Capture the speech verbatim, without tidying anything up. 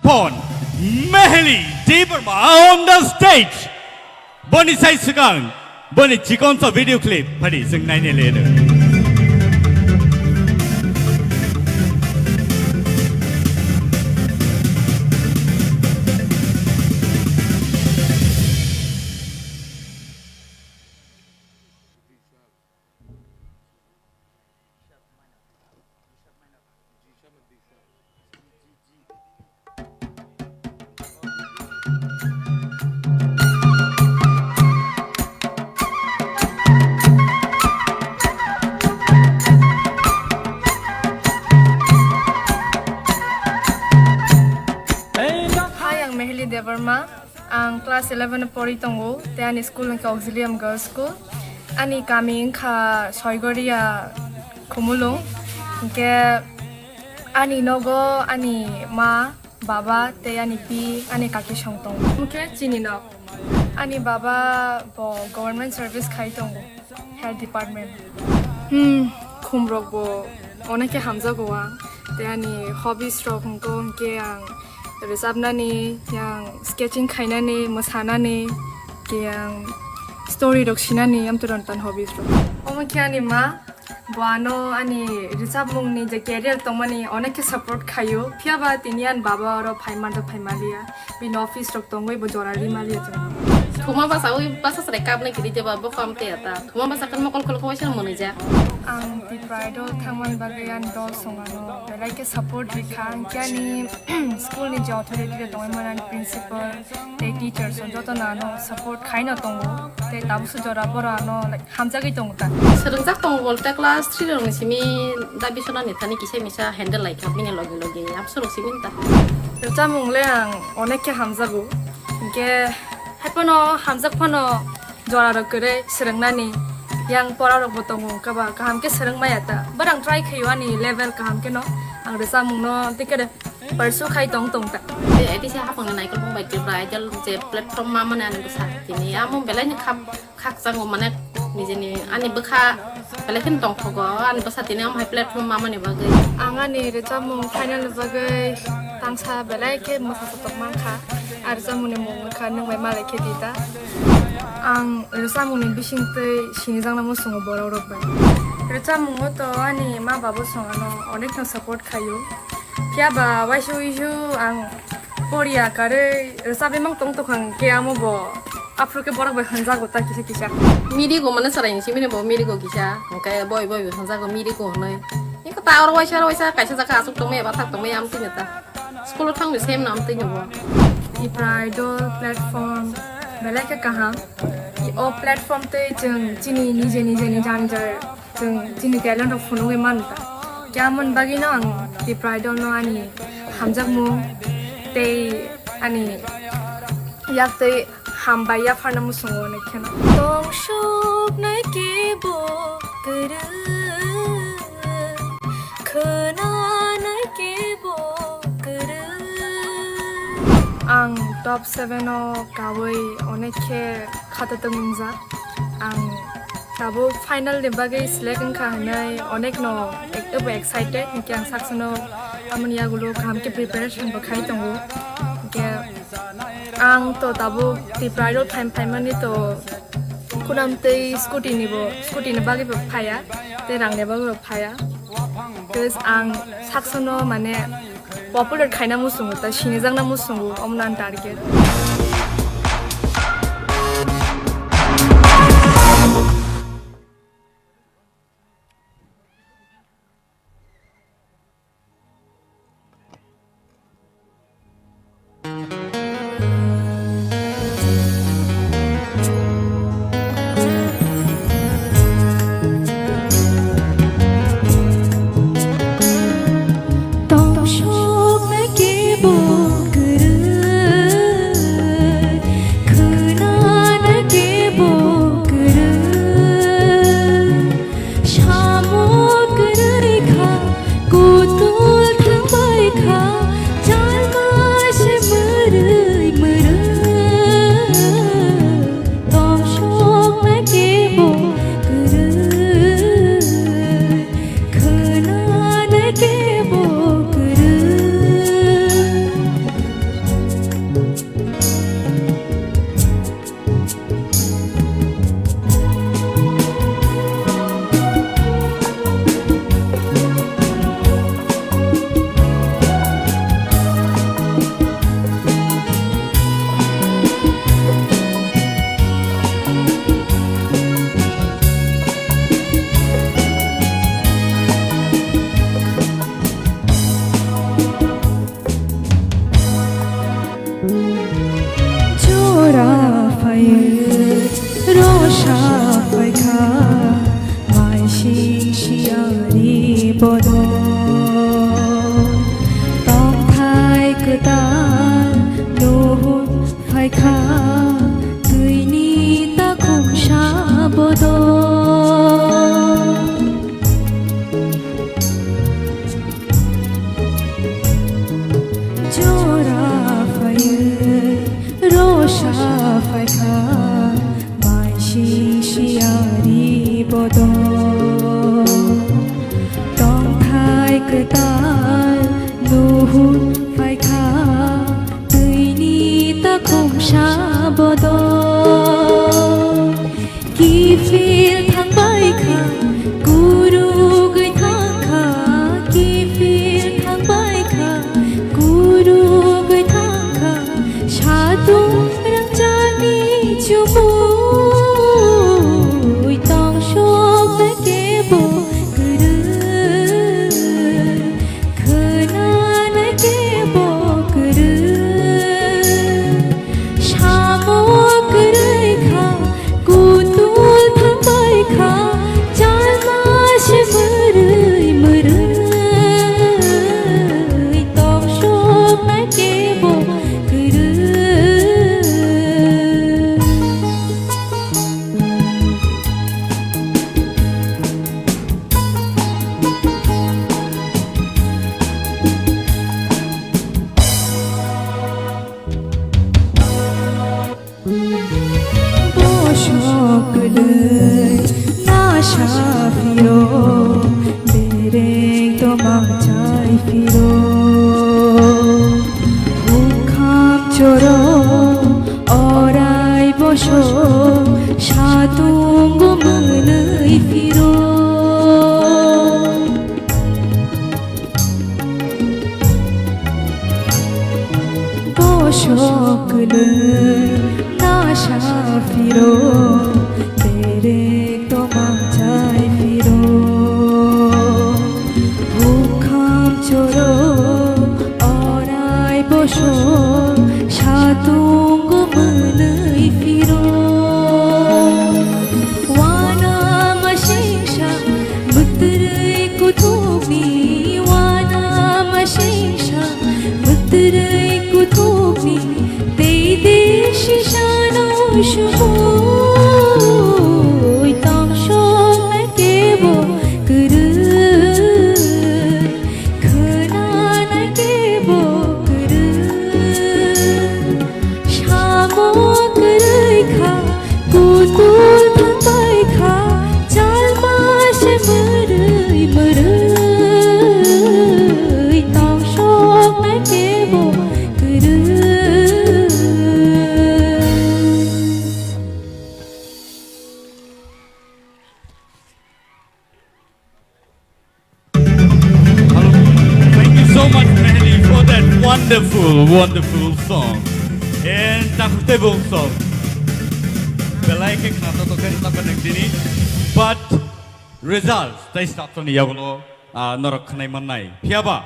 Pon Mehli Debbarma on the stage. Boni sai swkang, boni chikon sa video clip phari jeng naine leno. Hi, ang Mehli Debbarma. Ang class eleven o pori tongo, tei ani school hwnkhe Auxilium Girls School. Ani kami wngkha Soigoria Khumulwng. Hinkhe ani nogo ani ma, baba tei ani pi, ani kaki song tongo. Hinkhe chini nok. Ani baba bo government service khai tongo. Health department. Hmm, khumrok bo onek khe hamjago ang. Tei ani hobbies rok hwnkhe, hwnkhe ang rwchapnani, yang sketching khainani, mwsanani, khe ang story rok sinani, amtwrwng tan hobbies rok. Omo khe ani ma, bo ano ani rwchapmungni je career tongmani onek khe support khaio. Phiya ba tini ani baba oro phai manjak phai maliya. Bini office rok tongwi bo jora ri maliya chwng. Thuma basa wi basa chwrai kapnai kiri jeba bo kam te ata. Thuma basa kan mokol khuluk waisa mwnwi jak. Ang Tipra Idol thangmani bagwi ani dol song ano belai khe support rikha. Hinkhe ani school ni je authority rok tongwi mani ani principal tei teachers rok joto no ano support khaino tongo. Tei tabukso jora borok ano, like, hamjagwi tongo ta. Swrwngjak tongo bolte class three rokni simi da bisonani thani kisa misa handle lai kha bini logi logi absorok simi ta. Rwchapmung le ang onek khe hamjago. Hinkhe hai phano hamjak phano jora rok kwrwi swrwngnani yang pora rok bo tongo wngkha ba kaham khe swrwng maya ta. But ang try khaio ani level kaham khe no ang rwchapmung no tei khe pursue khai tong tong ta. Tei A D C hapangni naikolbung bai Tripura Idol je platform ma mani ani bwsa tini amo belai ni khap khakchangma mane nijeni ani bwkha belai kheno tongthogo ani bwsa tini omo hai platform ma mani bagwi. Ang ani rwchapmung final ni bagwi tangsa belai khe mwsa sotok mankha. Ar rwchapmungni mung wngkha Nwng Bai Malai Khe Di Ta. Ang rwchapmungni bisingtwi sinijakna muchungo borok rok bai. Rwchapmungo to ani ma babo song ano onekno support khaio. Phiya ba waisa uisu ang poriya karwi rwchapwi mang tong tongkha hwnkhe amo bo aphuru khe borok bai hwnjago ta kisa kisa. Mirigo mane chwraini simi bo mirigo kisa hwnkhe boi boi bai hwnjago mirigo hwnwi. Eko ta oro waisa oro waisa kaisa jaga aswk tongmaya bathak tongmaya amtwino ta. School o thangni sem no amtwino bo. Tipra Idol platform belai khe kaham. O platform tei chwng chini nije nije ni jani jai Chwng chini talent rok phunugwi mano ta. Khe amoni bagwino ang Tipra Idol no ani hamjakmung tei ani yak tei hambai yapharna muchungo onek kheno. Tongsuknai kebo kwrwi, khwnanai kebo kwrwi. Ang top seven o kawi onek khe khatatwng wngjak. Ang tabuk final ni bagwi select wngkha hwnwi onekno ek-, ebo excited, hinkhe ang saksono amoni yagulo kaham khe preparation bo khai tongo. Hinkhe ang to tabuk Tipra Idol phaim phaimani to kunam tei scooty ni bo, scooty ni bagwi bo phaiya, tei rang ni bagwi bo phaiya. Because ang saksono mane popular khaina muchungo ta, sinijakna muchungo, omo no ang target. Nuhun phaikha twini takhuk sa bodol. Jora phaiwi rosa phaikha, maising siyari bodol. Tongthai kwtal nuhun phaikha, twini takhuk sa bodol. Kiphil thangbai kha, kurugwi thang kha, kiphil thangbai kha, kurugwi thang kha, satung rangchakni chumui tongsoknai kebo kwrwi. Khwnanai kebo kwrwi, samo kwrwi kha, kutul thangbai kha, chalma se mwrwi mwrwi, toksoknai kebo kwrwi. Bosok kwlwi nasa phiro, bereng tomang chai phiro. Hukham choro orai bosok satung mwnwi phiro. Bosok kwlwi nasa phiro, bereng tomang chai phiro. Hukham choro orai bosok satung mwnwi phiro. Wana masingsa mwtwrwi kuthukni, wana masingsa mwtwrwi kuthukni, tei tei sisano sumui tongsoknai kebo kwrwi. Khwnanai kebo kwrwi, samo kwrwi kha, kutul thangbai kha, chalma se mwrwi mwrwi, tongsoknai kebo kwrwi. Hello. Thank you so much, Mehdi, for that wonderful, wonderful song. And takhuk tebong song. Belai khe khna to tokhe rwchapnai tini. But result, tei satoni yagulo, ah, norok khnai mannai. Phiyaba,